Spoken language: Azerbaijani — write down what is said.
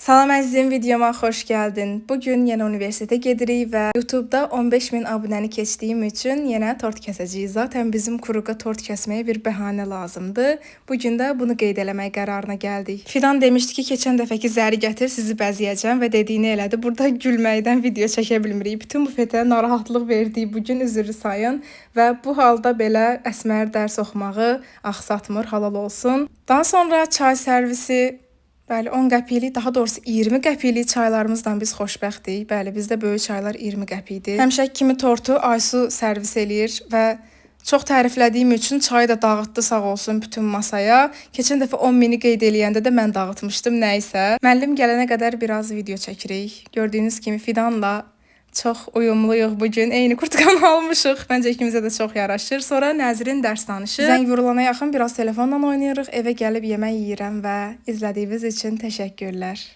Salam əzizim, videoma xoş gəldin. Bu gün yenə universitetə gedirik və YouTube-da 15.000 abunəni keçdiyim üçün yenə tort kəsəcəyik. Zaten bizim kuruqa tort kəsməyə bir bəhanə lazımdı. Bu gün də bunu qeyd eləmək qərarına gəldik. Fidan demişdi ki, keçən dəfəki zəri gətir, sizi bəzəyəcəm və dediyini elədi. Burada gülməkdən video çəkə bilmirik. Bütün bufetə narahatlıq verdiyi bu gün üzrlü sayın və bu halda belə Əsmər dərs oxumağı axsatmır, halal olsun. Daha sonra çay servisi. Bəli, 10 qəpiklik, daha doğrusu 20 qəpiklik çaylarımızla biz xoşbəxtik. Bəli, bizdə böyük çaylar 20 qəpikdir. Həmişəki kimi tortu Aysu servis eləyir və çox təriflədiyim üçün çayı da dağıtdı sağ olsun bütün masaya. Keçən dəfə 10 mini qeyd eləyəndə də mən dağıtmışdım nə isə. Müəllim gələnə qədər biraz video çəkirik. Gördüyünüz kimi Fidanla çox uyumluyuq bu gün. Eyni kurtkanı almışıq. Məncə ikimizə də çox yaraşır. Sonra Nəzirin dərs danışı. Zəng vurulana yaxın biraz telefonla oynayırıq. Evə gəlib yemək yeyirəm və izlədiyiniz üçün təşəkkürlər.